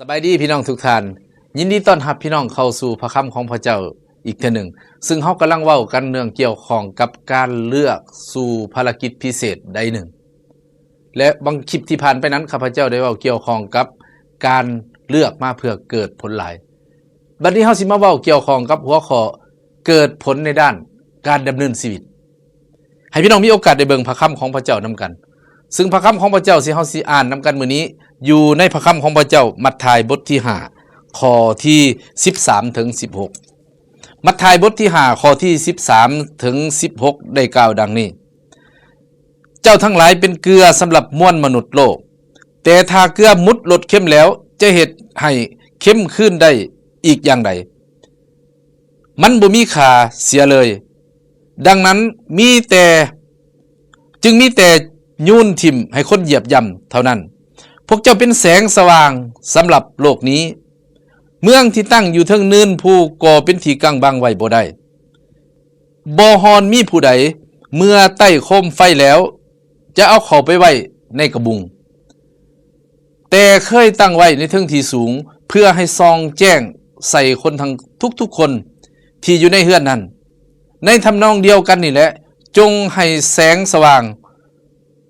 ສະບາຍດີພີ່ນ້ອງທຸກທ່ານ, ຍິນດີຕ້ອນຮັບພີ່ນ້ອງເຂົ້າສູ່ພະຄຳຂອງພະເຈົ້າອີກເທື່ອໜຶ່ງ, ຊຶ່ງເຮົາກຳລັງເວົ້າກັນເລື່ອງກ່ຽວຂ້ອງກັບການເລືອກສູ່ພາລະກິດພິເສດໃດໜຶ່ງ. ແລະ ບາງຄລິບທີ່ຜ່ານໄປນັ້ນ ຂ້າພະເຈົ້າໄດ້ເວົ້າກ່ຽວຂ້ອງກັບການເລືອກມາເພື່ອເກີດຜົນຫຼາຍ. ບັດນີ້ເຮົາຊິມາເວົ້າກ່ຽວຂ້ອງກັບຫົວຂໍ້ເກີດຜົນໃນດ້ານການດຳເນີນຊີວິດ. ໃຫ້ພີ່ນ້ອງມີໂອກາດໄດ້ເບິ່ງພະຄຳຂອງພະເຈົ້ານຳກັນ. ຊຶ່ງພະຄຳຂອງພະເຈົ້າທີ່ເຮົາຊິອ່ານນຳກັນມື້ນີ້ ຢູ່ໃນພະຄຳຂອງພະເຈົ້າ ມັດທາຍບົດທີຫ້າ ຂໍ້ທີສິບສາມເຖິງສິບຫົກ. ມັດທາຍບົດທີຫ້າ ຂໍ້ທີສິບສາມເຖິງສິບຫົກ ໄດ້ກ່າວດັ່ງນີ້: ເຈົ້າທັງຫຼາຍເປັນເກືອສຳລັບມວນມະນຸດໂລກ, ແຕ່ຖ້າເກືອໝົດລົດເຄັມແລ້ວ ຈະເຮັດໃຫ້ເຄັມຄືນໄດ້ອີກຢ່າງໃດ? ມັນບໍ່ມີຄ່າເສຍເລີຍ. ດັ່ງນັ້ນມີແຕ່ ຈຶ່ງມີແຕ່ໂຍນຖິ້ມໃຫ້ຄົນຢຽບຢ່ຳເທົ່ານັ້ນ. ພວກເຈົ້າເປັນແສງສະຫວ່າງສຳລັບໂລກນີ້. ເມືອງທີ່ຕັ້ງຢູ່ເທິງເນີນພູກໍເປັນທີ່ກັ້ງບັງໄວ້ບໍ່ໄດ້. ບໍ່ຮອນມີຜູ້ໃດເມື່ອໄຕ້ໂຄມໄຟແລ້ວ ຈະເອົາເຂົ້າໄປໄວ້ໃນກະບຸງ, ແຕ່ເຄີຍຕັ້ງໄວ້ໃນເທິງທີ່ສູງ ເພື່ອໃຫ້ສ່ອງແຈ້ງໃສ່ຄົນທັງທຸກໆຄົນທີ່ຢູ່ໃນເຮືອນນັ້ນ. ໃນທຳນອງດຽວກັນນີ້ແຫຼະ, ຈົ່ງໃຫ້ແສງສະຫວ່າງ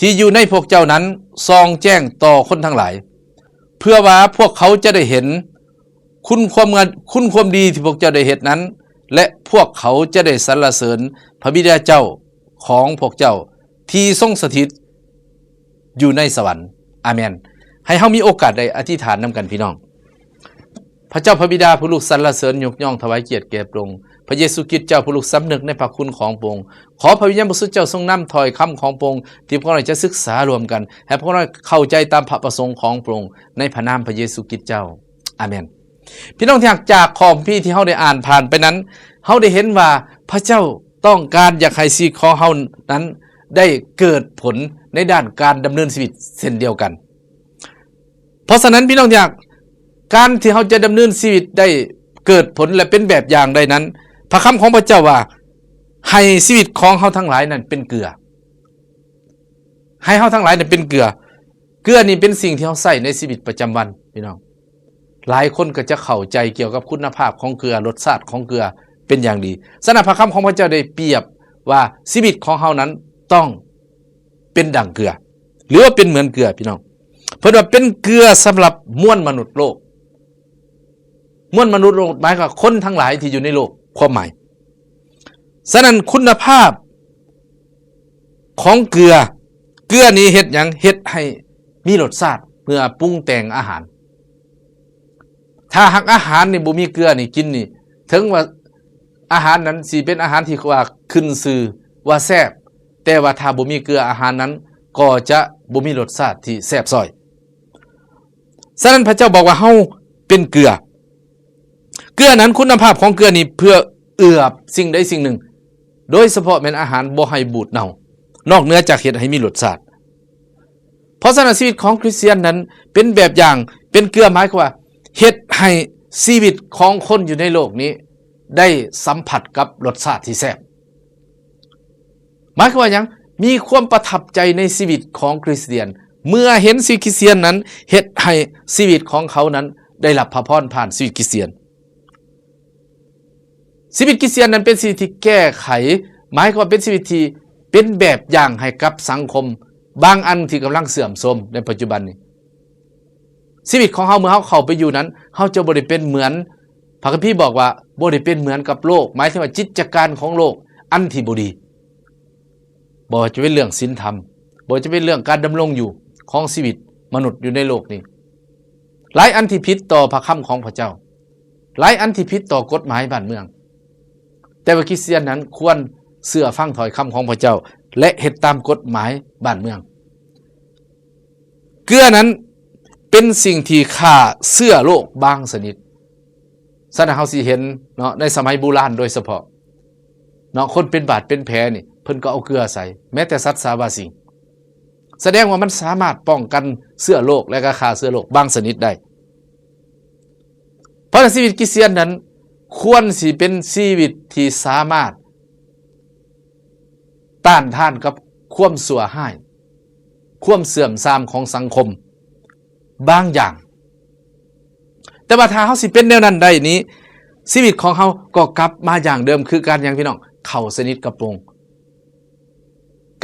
ທີ່ຢູ່ໃນພວກເຈົ້ານັ້ນສ່ອງແຈ້ງຕໍ່ຄົນທັງຫຼາຍ, ເພື່ອວ່າພວກເຂົາຈະໄດ້ເຫັນ ຄຸນຄວາມງາມ ຄຸນຄວາມດີທີ່ພວກເຈົ້າໄດ້ເຮັດນັ້ນ ແລະ ພວກເຂົາຈະໄດ້ສັນລະເສີນພະບິດາເຈົ້າຂອງພວກເຈົ້າທີ່ຊົງສະຖິດຢູ່ໃນສະຫວັນ. ອາເມນ. ໃຫ້ເຮົາມີໂອກາດໄດ້ອະທິຖານນຳກັນ, ພີ່ນ້ອງ. ພະເຈົ້າພະບິດາ ຜູ້ລູກສັນລະເສີນຍົກຍ້ອງຖວາຍກຽດແກ່ພະອົງ, ພະເຢຊູຄຣິດເຈົ້າ ຜູ້ລູກສຳນຶກໃນພະຄຸນຂອງພະອົງ, ຂໍພະວິນຍານບໍລິສຸດເຈົ້າຊົງນຳຖ້ອຍຄຳຂອງພະອົງ ທີ່ພວກເຮົາຈະສຶກສາຮ່ວມກັນ ໃຫ້ພວກເຮົາເຂົ້າໃຈຕາມພະປະສົງຂອງພະອົງ ໃນພະນາມພະເຢຊູຄຣິດເຈົ້າ. ອາເມນ. ພີ່ນ້ອງທີ່ຮັກ, ຈາກຂໍ້ຄຳພີທີ່ເຮົາໄດ້ອ່ານຜ່ານໄປນັ້ນ, ເຮົາໄດ້ເຫັນວ່າພະເຈົ້າຕ້ອງການຢາກໃຫ້ຊີວິດຂອງເຮົານັ້ນໄດ້ເກີດຜົນໃນດ້ານການດຳເນີນຊີວິດເຊັ່ນດຽວກັນ. ເພາະສະນັ້ນ ພີ່ນ້ອງທີ່ຮັກ, ການທີ່ເຮົາຈະດຳເນີນຊີວິດໄດ້ເກີດຜົນ ແລະ ເປັນແບບຢ່າງໄດ້ນັ້ນ, ພະຄຳຂອງພະເຈົ້າວ່າ ໃຫ້ຊີວິດຂອງເຮົາທັງຫຼາຍນັ້ນເປັນເກືອ. ໃຫ້ເຮົາທັງຫຼາຍນັ້ນເປັນເກືອ. ເກືອນີ້ເປັນສິ່ງທີ່ເຮົາໃຊ້ໃນຊີວິດປະຈຳວັນ, ພີ່ນ້ອງ. ຫຼາຍຄົນກໍຈະເຂົ້າໃຈກ່ຽວກັບຄຸນນະພາບຂອງເກືອ, ລົດຊາດຂອງເກືອເປັນຢ່າງດີ. ສະນັ້ນ ພະຄຳຂອງພະເຈົ້າໄດ້ປຽບວ່າ ຊີວິດຂອງເຮົານັ້ນຕ້ອງເປັນດັ່ງເກືອ ຫຼືວ່າເປັນເໝືອນເກືອ, ພີ່ນ້ອງ. ເພິ່ນວ່າເປັນເກືອສຳລັບມວນມະນຸດໂລກ. ມວນມະນຸດໂລກ ໝາຍຄວາມວ່າຄົນທັງຫຼາຍທີ່ຢູ່ໃນໂລກ, ຄວາມໝາຍ. ສະນັ້ນ ຄຸນນະພາບຂອງເກືອ, ເກືອນີ້ເຮັດຫຍັງ? ເຮັດໃຫ້ມີລົດຊາດເມື່ອປຸງແຕ່ງອາຫານ. ຖ້າຫາກອາຫານນີ້ບໍ່ມີເກືອນີ້ ກິນນີ້ ເຖິງວ່າອາຫານນັ້ນຊິເປັນອາຫານທີ່ວ່າຂຶ້ນຊື່ວ່າແຊບ, ແຕ່ວ່າຖ້າບໍ່ມີເກືອ ອາຫານນັ້ນກໍຈະບໍ່ມີລົດຊາດທີ່ແຊບຊ້ອຍ. ສະນັ້ນ ພະເຈົ້າບອກວ່າເຮົາເປັນເກືອ. ເກືອນັ້ນ, ຄຸນນະພາບຂອງເກືອນີ້ເພື່ອເອື້ອສິ່ງໃດສິ່ງໜຶ່ງ, ໂດຍສະເພາະແມ່ນອາຫານ, ບໍ່ໃຫ້ບູດເນົ່າ, ນອກເໜືອຈາກເຮັດໃຫ້ມີລົດຊາດ. ເພາະສະນັ້ນ ຊີວິດຂອງຄຣິສຕຽນນັ້ນເປັນແບບຢ່າງ, ເປັນເກືອ, ໝາຍຄວາມວ່າເຮັດໃຫ້ຊີວິດຂອງຄົນຢູ່ໃນໂລກນີ້ໄດ້ສຳຜັດກັບລົດຊາດທີ່ແຊບ. ໝາຍຄວາມວ່າຫຍັງ? ມີຄວາມປະທັບໃຈໃນຊີວິດຂອງຄຣິສຕຽນ, ເມື່ອເຫັນຊີວິດຄຣິສຕຽນນັ້ນເຮັດໃຫ້ຊີວິດຂອງເຂົານັ້ນໄດ້ຮັບພະພອນຜ່ານຊີວິດຄຣິສຕຽນ. ຊີວິດຄຣິສຕຽນນັ້ນເປັນຊີວິດທີ່ແກ້ໄຂ, ໝາຍຄວາມວ່າເປັນຊີວິດທີ່ເປັນແບບຢ່າງໃຫ້ກັບສັງຄົມບາງອັນທີ່ກຳລັງເສື່ອມໂຊມໃນປັດຈຸບັນນີ້. ຊີວິດຂອງເຮົາເມື່ອເຮົາເຂົ້າໄປຢູ່ນັ້ນ, ເຮົາຈະບໍ່ໄດ້ເປັນເໝືອນ, ພະຄຳພີບອກວ່າບໍ່ໄດ້ເປັນເໝືອນກັບໂລກ, ໝາຍເຖິງວ່າກິດຈະການຂອງໂລກອັນທີ່ບໍ່ດີ, ບໍ່ວ່າຈະເປັນເລື່ອງສິນທຳ, ບໍ່ວ່າຈະເປັນເລື່ອງການດຳລົງຢູ່ຂອງຊີວິດມະນຸດຢູ່ໃນໂລກນີ້. ຫຼາຍອັນທີ່ຜິດຕໍ່ພະຄຳຂອງພະເຈົ້າ, ຫຼາຍອັນທີ່ຜິດຕໍ່ກົດໝາຍບ້ານເມືອງ. ແຕ່ວ່າຄຣິສຕຽນນັ້ນຄວນເຊື່ອຟັງຖ້ອຍຄຳຂອງພະເຈົ້າ ແລະ ເຮັດຕາມກົດໝາຍບ້ານເມືອງ. ເກືອນັ້ນເປັນສິ່ງທີ່ຂ້າເຊື້ອໂລກບາງຊະນິດ. ສະນັ້ນເຮົາຊິເຫັນເນາະ, ໃນສະໄໝບູຮານໂດຍສະເພາະເນາະ, ຄົນເປັນບາດເປັນແຜນີ້ ເພິ່ນກໍເອົາເກືອໃສ່, ແມ້ແຕ່ສັດສາວາສິ່ງ. ສະແດງວ່າມັນສາມາດປ້ອງກັນເຊື້ອໂລກ ແລະ ກໍຂ້າເຊື້ອໂລກບາງຊະນິດໄດ້. ເພາະສະນັ້ນ ຊີວິດຄຣິສຕຽນນັ້ນຄວນຊິເປັນຊີວິດທີ່ສາມາດຕ້ານທານກັບຄວາມຊົ່ວຮ້າຍ, ຄວາມເສື່ອມຊາມຂອງສັງຄົມບາງຢ່າງ. ແຕ່ວ່າຖ້າເຮົາຊິເປັນແນວນັ້ນໄດ້ນີ້ ຊີວິດຂອງເຮົາກໍກັບມາຢ່າງເດີມ ຄືການຫຍັງ ພີ່ນ້ອງ? ເຂົ້າສະໜິດກັບພະອົງ.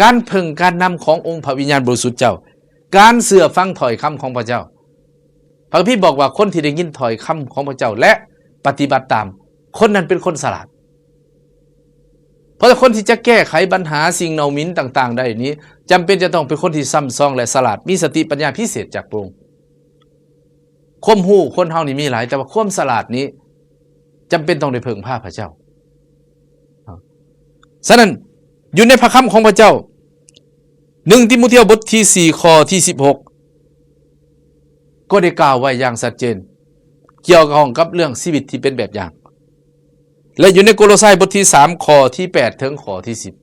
ການເພິ່ງການນຳຂອງອົງພະວິນຍານບໍລິສຸດເຈົ້າ, ການເຊື່ອຟັງຖ້ອຍຄຳຂອງພະເຈົ້າ. ພະຄຳພີບອກວ່າ ຄົນທີ່ໄດ້ຍິນຖ້ອຍຄຳຂອງພະເຈົ້າ ແລະ ປະຕິບັດຕາມ, ຄົນນັ້ນເປັນຄົນສະຫຼາດ. ເພາະວ່າຄົນທີ່ຈະແກ້ໄຂບັນຫາສິ່ງເນົ່າເໝັນຕ່າງໆໄດ້ນີ້ ຈຳເປັນຈະຕ້ອງເປັນຄົນທີ່ຊ່ຳຊອງ ແລະ ສະຫຼາດ, ມີສະຕິປັນຍາພິເສດຈາກພະອົງ. ຄວາມຮູ້ຄົນເຮົານີ້ມີຫຼາຍ, ແຕ່ວ່າຄວາມສະຫຼາດນີ້ຈຳເປັນຕ້ອງໄດ້ເພິ່ງພາພະເຈົ້າ. ສະນັ້ນ, ຢູ່ໃນພະຄຳຂອງພະເຈົ້າ, ໜຶ່ງ ຕີໂມທຽວ ບົດທີສີ່ ຂໍ້ທີສິບຫົກ ກໍໄດ້ກ່າວໄວ້ຢ່າງຊັດເຈນ ກ່ຽວຂ້ອງກັບເລື່ອງຊີວິດທີ່ເປັນແບບຢ່າງ. ແລະ ຢູ່ໃນໂກໂລໄຊ ບົດທີສາມ ຂໍ້ທີແປດ ເຖິງຂໍ້ທີສິບ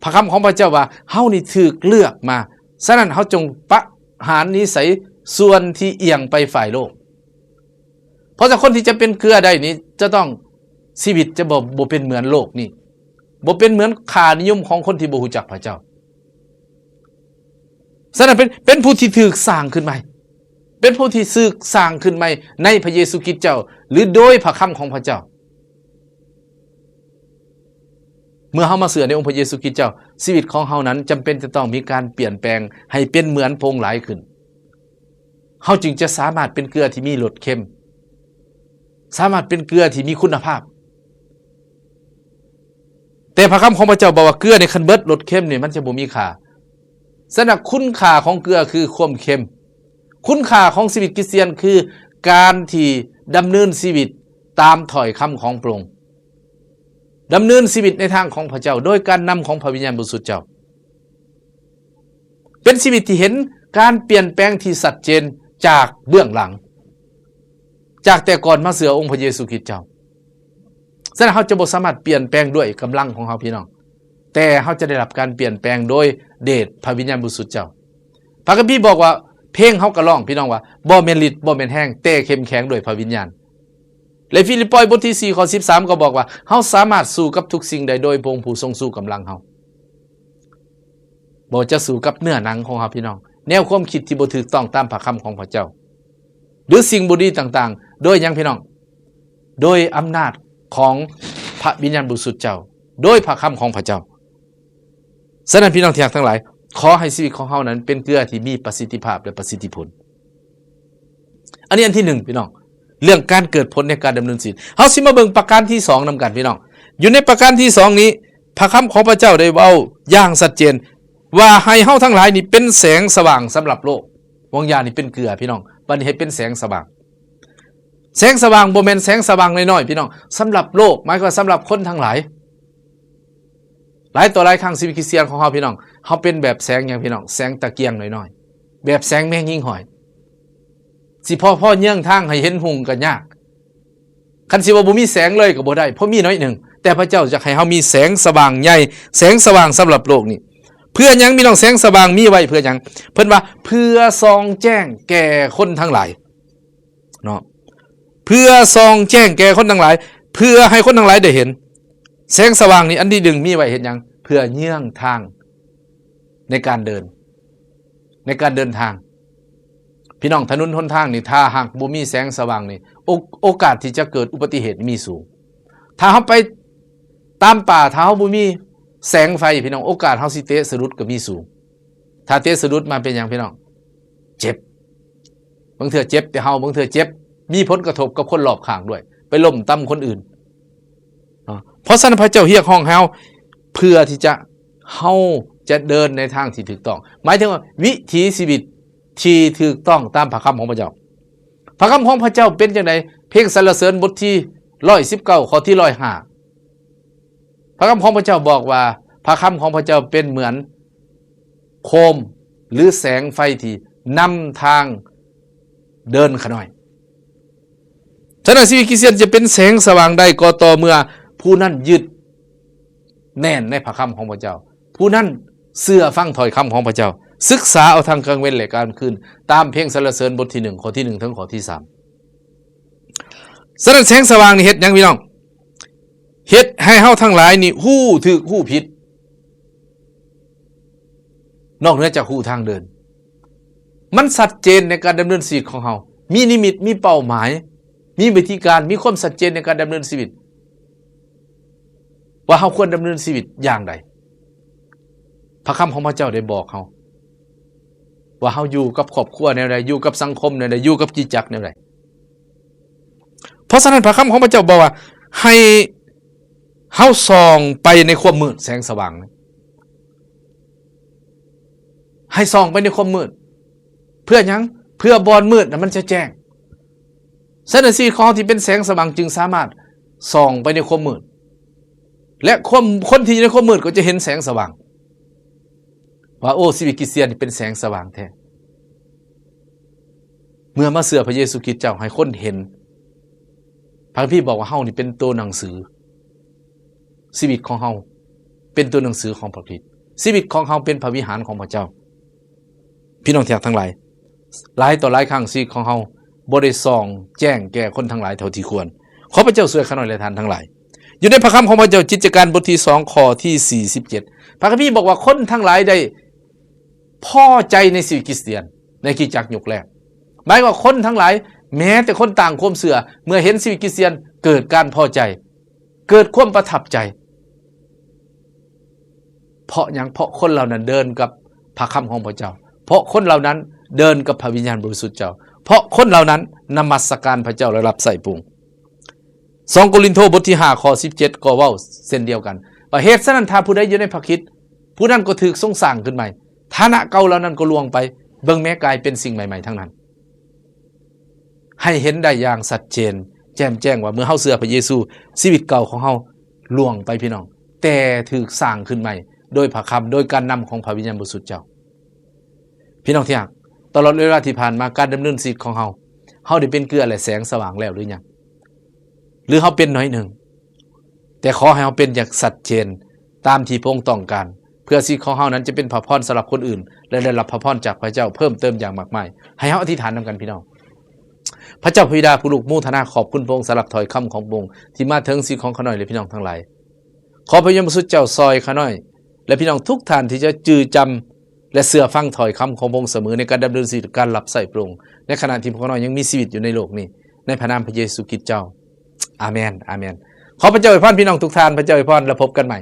ພະຄຳຂອງພະເຈົ້າວ່າ ເຮົານີ້ຖືກເລືອກມາ, ສະນັ້ນເຮົາຈົ່ງປະຫານນິໄສສ່ວນທີ່ອຽງໄປຝ່າຍໂລກ. ເພາະຖ້າຄົນທີ່ຈະເປັນເກືອໄດ້ນີ້ ຈະຕ້ອງ ຊີວິດຈະບໍ່ ບໍ່ເປັນເໝືອນໂລກນີ້, ບໍ່ເປັນເໝືອນຄ່ານິຍົມຂອງຄົນທີ່ບໍ່ຮູ້ຈັກພະເຈົ້າ. ສະນັ້ນເປັນ ເປັນຜູ້ທີ່ຖືກສ້າງຂຶ້ນໃໝ່, ເປັນຜູ້ທີ່ຖືກສ້າງຂຶ້ນໃໝ່ໃນພະເຢຊູຄຣິດເຈົ້າ ຫຼື ໂດຍພະຄຳຂອງພະເຈົ້າ. ເມື່ອເຮົາມາເຊື່ອໃນອົງພະເຢຊູຄຣິດເຈົ້າ, ຊີວິດຂອງເຮົານັ້ນຈຳເປັນຈະຕ້ອງມີການປ່ຽນແປງໃຫ້ເປັນເໝືອນພະອົງຫຼາຍຂຶ້ນ. ເຮົາຈຶ່ງຈະສາມາດເປັນເກືອທີ່ມີລົດເຄັມ, ສາມາດເປັນເກືອທີ່ມີຄຸນນະພາບ. ແຕ່ພະຄຳຂອງພະເຈົ້າບອກວ່າ ເກືອນີ້ຄັນເບິດລົດເຄັມນີ້ ມັນຈະບໍ່ມີຄ່າ. ສະນັ້ນ ຄຸນຄ່າຂອງເກືອຄືຄວາມເຄັມ. ຄຸນຄ່າຂອງຊີວິດຄຣິສຕຽນຄືການທີ່ດຳເນີນຊີວິດຕາມຖ້ອຍຄຳຂອງພະອົງ, ດຳເນີນຊີວິດໃນທາງຂອງພະເຈົ້າ ໂດຍການນຳຂອງພະວິນຍານບໍລິສຸດເຈົ້າ. ເປັນຊີວິດທີ່ເຫັນການປ່ຽນແປງທີ່ຊັດເຈນຈາກເບື້ອງຫຼັງ, ຈາກແຕ່ກ່ອນມາເຊື່ອອົງພະເຢຊູຄຣິດເຈົ້າ. ສະນັ້ນ ເຮົາຈະບໍ່ສາມາດປ່ຽນແປງດ້ວຍກຳລັງຂອງເຮົາ ພີ່ນ້ອງ, ແຕ່ເຮົາຈະໄດ້ຮັບການປ່ຽນແປງໂດຍເດດພະວິນຍານບໍລິສຸດເຈົ້າ. ພະຄຳພີບອກວ່າ ເພງເຮົາກໍຮ້ອງ ພີ່ນ້ອງ ວ່າ ບໍ່ແມ່ນລິດ ບໍ່ແມ່ນແຮງ ແຕ່ເຂັ້ມແຂງດ້ວຍພະວິນຍານ. ແລະ ຟີລິບປອຍ ບົດທີສີ່ ຂໍ້ສິບສາມ ກໍບອກວ່າ ເຮົາສາມາດສູ້ກັບທຸກສິ່ງໄດ້ໂດຍພະອົງຜູ້ຊົງຊູກຳລັງເຮົາ. ບໍ່ຈະສູ້ກັບເນື້ອໜັງຂອງເຮົາ ພີ່ນ້ອງ, ແນວຄວາມຄິດທີ່ບໍ່ຖືກຕ້ອງຕາມພະຄຳຂອງພະເຈົ້າ ຫຼື ສິ່ງບໍ່ດີຕ່າງໆ ໂດຍຫຍັງ ພີ່ນ້ອງ? ໂດຍອຳນາດຂອງພະວິນຍານບໍລິສຸດເຈົ້າ, ໂດຍພະຄຳຂອງພະເຈົ້າ. ສະນັ້ນ ພີ່ນ້ອງທີ່ຮັກທັງຫຼາຍ, ຂໍໃຫ້ຊີວິດຂອງເຮົານັ້ນເປັນເກືອທີ່ມີປະສິດທິພາບ ແລະ ປະສິດທິຜົນ. ອັນນີ້ອັນທີໜຶ່ງ ພີ່ນ້ອງ, ເລື່ອງການເກີດຜົນໃນການດຳເນີນຊີວິດ. ເຮົາຊິມາເບິ່ງປະການທີສອງນຳກັນ ພີ່ນ້ອງ. ຢູ່ໃນປະການທີສອງນີ້ ພະຄຳຂອງພະເຈົ້າໄດ້ເວົ້າຢ່າງຊັດເຈນວ່າ ໃຫ້ເຮົາທັງຫຼາຍນີ້ເປັນແສງສະຫວ່າງສຳລັບໂລກ. ຫວ່າງຢ່າງນີ້ເປັນເກືອ ພີ່ນ້ອງ, ບັດນີ້ໃຫ້ເປັນແສງສະຫວ່າງ. ແສງສະຫວ່າງບໍ່ແມ່ນແສງສະຫວ່າງນ້ອຍໆ ພີ່ນ້ອງ, ສຳລັບໂລກ ໝາຍຄວາມວ່າສຳລັບຄົນທັງຫຼາຍ. ຫຼາຍຕໍ່ຫຼາຍຄັ້ງຊີວິດຄຣິສຕຽນຂອງເຮົາ ພີ່ນ້ອງ, ເຮົາເປັນແບບແສງຫຍັງ ພີ່ນ້ອງ? ແສງຕະກຽງນ້ອຍໆ, ແບບແສງແມງຍິງຫ້ອຍ. ຊິພໍ ພໍເຍືອງທາງໃຫ້ເຫັນຮຸ່ງກໍຍາກ. ຄັນຊິວ່າບໍ່ມີແສງເລີຍກໍບໍ່ໄດ້, ເພາະມີໜ້ອຍໜຶ່ງ. ແຕ່ພະເຈົ້າຢາກໃຫ້ເຮົາມີແສງສະຫວ່າງໃຫຍ່, ແສງສະຫວ່າງສຳລັບໂລກນີ້. ເພື່ອຫຍັງ ພີ່ນ້ອງ? ແສງສະຫວ່າງມີໄວ້ເພື່ອຫຍັງ? ເພິ່ນວ່າ ເພື່ອສ່ອງແຈ້ງແກ່ຄົນທັງຫຼາຍ. ເນາະ, ເພື່ອສ່ອງແຈ້ງແກ່ຄົນທັງຫຼາຍ, ເພື່ອໃຫ້ຄົນທັງຫຼາຍໄດ້ເຫັນ. ແສງສະຫວ່າງນີ້ ອັນທີໜຶ່ງ ມີໄວ້ເຮັດຫຍັງ? ເພື່ອເຍືອງທາງໃນການເດີນ, ໃນການເດີນທາງ. ພີ່ນ້ອງ, ຖະໜົນຫົນທາງນີ້ ຖ້າຫາກບໍ່ມີແສງສະຫວ່າງນີ້ ໂອ ໂອກາດທີ່ຈະເກີດອຸບັດຕິເຫດມີສູງ. ຖ້າເຮົາໄປຕາມປ່າ, ຖ້າເຮົາບໍ່ມີແສງໄຟ, ພີ່ນ້ອງ, ໂອກາດເຮົາຊິເຕະສະດຸດກໍມີສູງ. ຖ້າເຕະສະດຸດມາເປັນຫຍັງ ພີ່ນ້ອງ? ເຈັບ. ບາງເທື່ອເຈັບແຕ່ເຮົາ, ບາງເທື່ອເຈັບ ມີຜົນກະທົບກັບຄົນລອບຂ້າງດ້ວຍ, ໄປລົ້ມຕຳຄົນອື່ນເນາະ. ເພາະສະນັ້ນ ພະເຈົ້າຮຽກຮ້ອງເຮົາເພື່ອທີ່ຈະ ເຮົາຈະເດີນໃນທາງທີ່ຖືກຕ້ອງ, ໝາຍເຖິງວ່າວິຖີຊີວິດທີ່ຖືກຕ້ອງຕາມພະຄຳຂອງພະເຈົ້າ. ພະຄຳຂອງພະເຈົ້າເປັນຈັ່ງໃດ? ເພງສັນລະເສີນບົດທີຮ້ອຍສິບເກົ້າ ຂໍ້ທີຮ້ອຍຫ້າ ພະຄຳຂອງພະເຈົ້າບອກວ່າ ພະຄຳຂອງພະເຈົ້າເປັນເໝືອນໂຄມ ຫຼື ແສງໄຟທີ່ນຳທາງເດີນຂະນ້ອຍ. ສະນັ້ນ ຊີວິດຄຣິສຕຽນຈະເປັນແສງສະຫວ່າງໄດ້ ກໍຕໍ່ເມື່ອຜູ້ນັ້ນຍຶດແໜ້ນໃນພະຄຳຂອງພະເຈົ້າ, ຜູ້ນັ້ນເຊື່ອຟັງຖ້ອຍຄຳຂອງພະເຈົ້າ, ສຶກສາເອົາທັງກາງເວັນ ແລະ ກາງຄືນ, ຕາມເພງສັນລະເສີນບົດທີໜຶ່ງ ຂໍ້ທີໜຶ່ງ ເຖິງຂໍ້ທີສາມ. ສະນັ້ນ ແສງສະຫວ່າງນີ້ເຮັດຫຍັງ ພີ່ນ້ອງ? ເຮັດໃຫ້ເຮົາທັງຫຼາຍນີ້ຮູ້ຖືກຮູ້ຜິດ, ນອກເໜືອຈາກຮູ້ທາງເດີນ. ມັນຊັດເຈນໃນການດຳເນີນຊີວິດຂອງເຮົາ. ມີນິມິດ ມີເປົ້າໝາຍ ມີວິທີການ ມີຄວາມຊັດເຈນໃນການດຳເນີນຊີວິດ ວ່າເຮົາຄວນດຳເນີນຊີວິດຢ່າງໃດ. ພະຄຳຂອງພະເຈົ້າໄດ້ບອກເຮົາວ່າເຮົາຢູ່ກັບຄອບຄົວແນວໃດ, ຢູ່ກັບສັງຄົມແນວໃດ, ຢູ່ກັບຄຣິສຕະຈັກແນວໃດ. ເພາະສະນັ້ນ ພະຄຳຂອງພະເຈົ້າບອກວ່າ ໃຫ້ເຮົາສ່ອງໄປໃນຄວາມມືດ ແສງສະຫວ່າງ ໃຫ້ສ່ອງໄປໃນຄວາມມືດ. ເພື່ອຫຍັງ? ເພື່ອບ່ອນມືດນະມັນຈະແຈ້ງ. ສະນັ້ນ ຊີວິດຂອງເຮົາທີ່ເປັນແສງສະຫວ່າງຈຶ່ງສາມາດສ່ອງໄປໃນຄວາມມືດ ແລະ ຄວາມ ຄົນທີ່ຢູ່ໃນຄວາມມືດກໍຈະເຫັນແສງສະຫວ່າງ ວ່າ ໂອ້ ຊີວິດຄຣິສຕຽນນີ້ເປັນແສງສະຫວ່າງແທ້. ເມື່ອມາເຊື່ອພະເຢຊູຄຣິດເຈົ້າ ໃຫ້ຄົນເຫັນ. ພະຄຳພີບອກວ່າເຮົານີ້ເປັນໂຕໜັງສື ຊີວິດຂອງເຮົາເປັນໂຕໜັງສືຂອງພະຄຣິດ, ຊີວິດຂອງເຮົາເປັນພະວິຫານຂອງພະເຈົ້າ. ພີ່ນ້ອງທີ່ຮັກທັງຫຼາຍ, ຫຼາຍຕໍ່ຫຼາຍຄັ້ງຊີວິດຂອງເຮົາບໍ່ໄດ້ສ່ອງແຈ້ງແກ່ຄົນທັງຫຼາຍເທົ່າທີ່ຄວນ. ຂໍພະເຈົ້າຊ່ວຍຂ້ານ້ອຍ ແລະ ທ່ານທັງຫຼາຍ. ຢູ່ໃນພະຄຳຂອງພະເຈົ້າ ກິດຈະການບົດທີສອງ ຂໍ້ທີສີ່ສິບເຈັດ ພະຄຳພີບອກວ່າ ຄົນທັງຫຼາຍໄດ້ພໍໃຈໃນຊີວິດຄຣິສຕຽນໃນຄຣິສຕະຈັກຍຸກແລກ. ໝາຍວ່າຄົນທັງຫຼາຍ, ແມ້ແຕ່ຄົນຕ່າງຄວາມເຊື່ອ, ເມື່ອເຫັນຊີວິດຄຣິສຕຽນ ເກີດການພໍໃຈ, ເກີດຄວາມປະທັບໃຈ. ເພາະຫຍັງ? ເພາະຄົນເຫຼົ່ານັ້ນເດີນກັບພະຄຳຂອງພະເຈົ້າ, ເພາະຄົນເຫຼົ່ານັ້ນເດີນກັບພະວິນຍານບໍລິສຸດເຈົ້າ, ເພາະຄົນເຫຼົ່ານັ້ນນະມັດສະການພະເຈົ້າ ແລະ ຮັບໃຊ້ພະອົງ. ສອງໂກລິນໂທ ບົດທີຫ້າ ຂໍ້ສິບເຈັດ ກໍເວົ້າເຊັ່ນດຽວກັນ ວ່າ ເຫດສະນັ້ນ ຖ້າຜູ້ໃດຢູ່ໃນພະຄຣິດ ຜູ້ນັ້ນກໍຖືກຊົງສ້າງຂຶ້ນໃໝ່, ຖານະເກົ່າເຫຼົ່ານັ້ນກໍລ່ວງໄປ, ເບິ່ງແມ້ ກາຍເປັນສິ່ງໃໝ່ໆທັງນັ້ນ. ໃຫ້ເຫັນໄດ້ຢ່າງຊັດເຈນ ແຈ່ມແຈ້ງວ່າ ເມື່ອເຮົາເຊື່ອພະເຢຊູ, ຊີວິດເກົ່າຂອງເຮົາລ່ວງໄປ ພີ່ນ້ອງ, ແຕ່ຖືກສ້າງຂຶ້ນໃໝ່ໂດຍພະຄຳ, ໂດຍການນຳຂອງພະວິນຍານບໍລິສຸດເຈົ້າ. ພີ່ນ້ອງທີ່ຮັກ, ຕະຫຼອດເວລາທີ່ຜ່ານມາ ການດຳເນີນຊີວິດຂອງເຮົາ, ເຮົາໄດ້ເປັນເກືອ ແລະ ແສງສະຫວ່າງແລ້ວຫຼືຍັງ? ຫຼືເຮົາເປັນໜ້ອຍໜຶ່ງ? ແຕ່ຂໍໃຫ້ເຮົາເປັນຢ່າງຊັດເຈນຕາມທີ່ພະອົງຕ້ອງການ, ເພື່ອຊີວິດຂອງເຮົານັ້ນຈະເປັນພະພອນສຳລັບຄົນອື່ນ ແລະ ໄດ້ຮັບພະພອນຈາກພະເຈົ້າເພີ່ມເຕີມຢ່າງມາກມາຍ. ໃຫ້ເຮົາອະທິຖານນຳກັນ ພີ່ນ້ອງ. ພະເຈົ້າພະບິດາຜູ້ລູກໂມທະນາຂອບຄຸນພະອົງສຳລັບຖ້ອຍຄຳຂອງພະອົງທີ່ມາເຖິງຊີວິດຂອງຂ້ານ້ອຍ ແລະ ພີ່ນ້ອງທັງຫຼາຍ. ຂໍພະວິນຍານບໍລິສຸດເຈົ້າຊ່ອຍຂ້ານ້ອຍ ແລະ ພີ່ນ້ອງທຸກທ່ານທີ່ຈະຈື່ຈຳ ແລະ ເຊື່ອຟັງຖ້ອຍຄຳຂອງພະອົງສະເໝີ ໃນການດຳເນີນຊີວິດ ການຮັບໃຊ້ພະອົງ ໃນຂະນະທີ່ພວກເຮົານ້ອຍຍັງມີຊີວິດຢູ່ໃນໂລກນີ້, ໃນພະນາມພະເຢຊູຄຣິດເຈົ້າ. ອາເມນ, ອາເມນ. ຂໍພະເຈົ້າອວຍພອນພີ່ນ້ອງທຸກທ່ານ, ພະເຈົ້າອວຍພອນ ແລະ ພົບກັນໃໝ່.